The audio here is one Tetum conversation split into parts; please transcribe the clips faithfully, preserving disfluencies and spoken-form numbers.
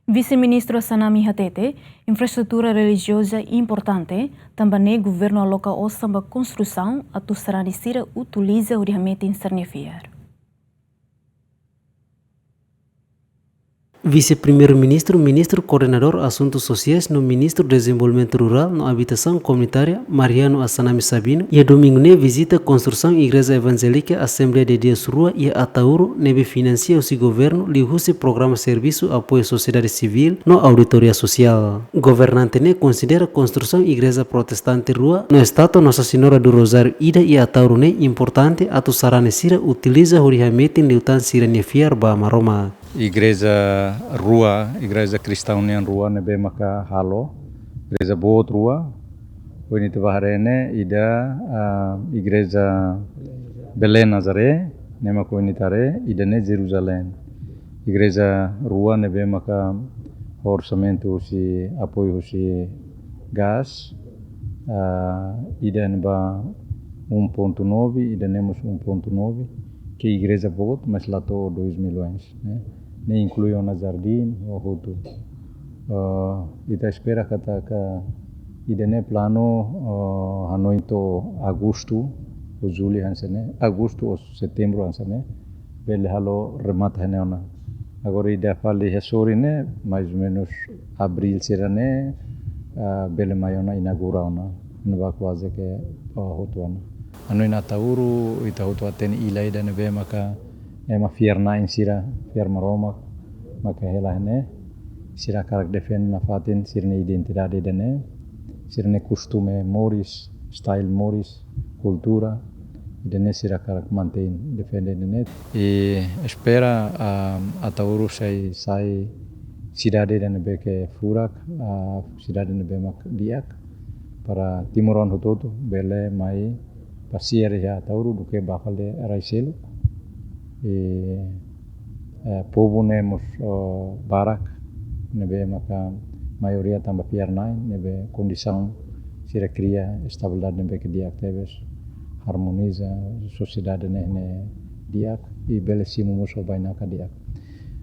Vise-Ministru Assanami hatete, infraestrutura relijioza importante, tanba ne'e governu aloka osan ba konstrusaun atu sarani sira utiliza hodi hametin sira-nia fiar. Vise-Primeiru-Ministru, Ministru Koordenadór Asuntu Sosiais no Ministru Dezenvolvimentu Rurál no Abitasaun Komunitária, Mariano Assanami Sabino, iha domingu ne'e vizita konstrusaun Igreja Evangélica Assembleia de Deus rua iha Ataúro, ne'ebé finansia husi governu liuhusi programa servisu apoiu sosiedade sivíl no auditoria sosiál. Governante ne'e konsidera konstrusaun igreja protestante rua no estátua Nossa Senhora do Rosário ida iha Ataúro ne'e importante atu sarani sira utiliza hodi hametin liután sira-nia fiar ba Maromak. Igreja rua, igreja kristaun nian rua ne'ebé maka halo, igreja boot rua, ohin ita bá haree ne'e, ida, ah, igreja Belém Nazaré, ne'e mak ohin ita haree, ida-ne'e Jerusalém. Igreja rua ne'ebé maka orsamentu husi apoiu husi GAS, ah, ida-ne'e ba um ponto nove, ida-ne'e mós um ponto nove, ke igreja boot, mas la to'o dois milhões, ne'e. Ne'e inklui ona jardín, hotu. Ah, ita espera katak ida-ne'e planu, ah, hanoin to'o agostu, ou jullu hanesan ne'e, agostu ou setembru hanesan ne'e, bele halo remata iha ne'e ona. Agora ida fali iha sorin ne'e, mais ou menus abríl sira-ne'e, ah, bele mai ona inaugura ona. Ne'ebá kuaze ke, ah, hotu ona. Hanoin Ataúro, ita hotu hatene ila ida ne'ebé maka ema fiar-na'in sira, fiar Maromak, maka hela ne'e, sira hakarak defende nafatin sira-nia identidade ida-ne'e, sira-nia kostume moris, style moris, kultura, ida-ne'e sira hakarak mantein, defende ida-ne'e. I espera, ah, Ataúro sai, sai sidade ida ne'ebé ke furak, ah, sidade ne'ebé mak di'ak, para timoroan hotu-hotu bele mai pasiar iha Ataúro duké bá fali rai seluk. I, eh, povu ne'e mós, oh, barak, ne'ebé maka maioria tanba fiar-na'in, ne'ebé kondisaun sira kria estabilidade ne'ebé ke di'ak tebes, harmoniza sosiedade ne'e, ne'e di'ak, i bele simu mós ho bainaka di'ak.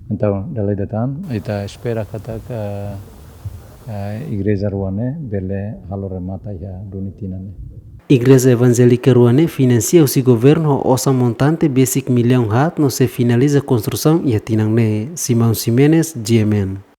Entaun, dala ida tan, ita espera katak, eh, igreja rua ne'e bele halo remata iha duni tinan ne'e. Igreja Evangélica rua ne'e finansia husi governu ho osan montante besik millaun haat no sei finaliza konstrusaun iha tinan ne'e. Simão Ximenes, G M N.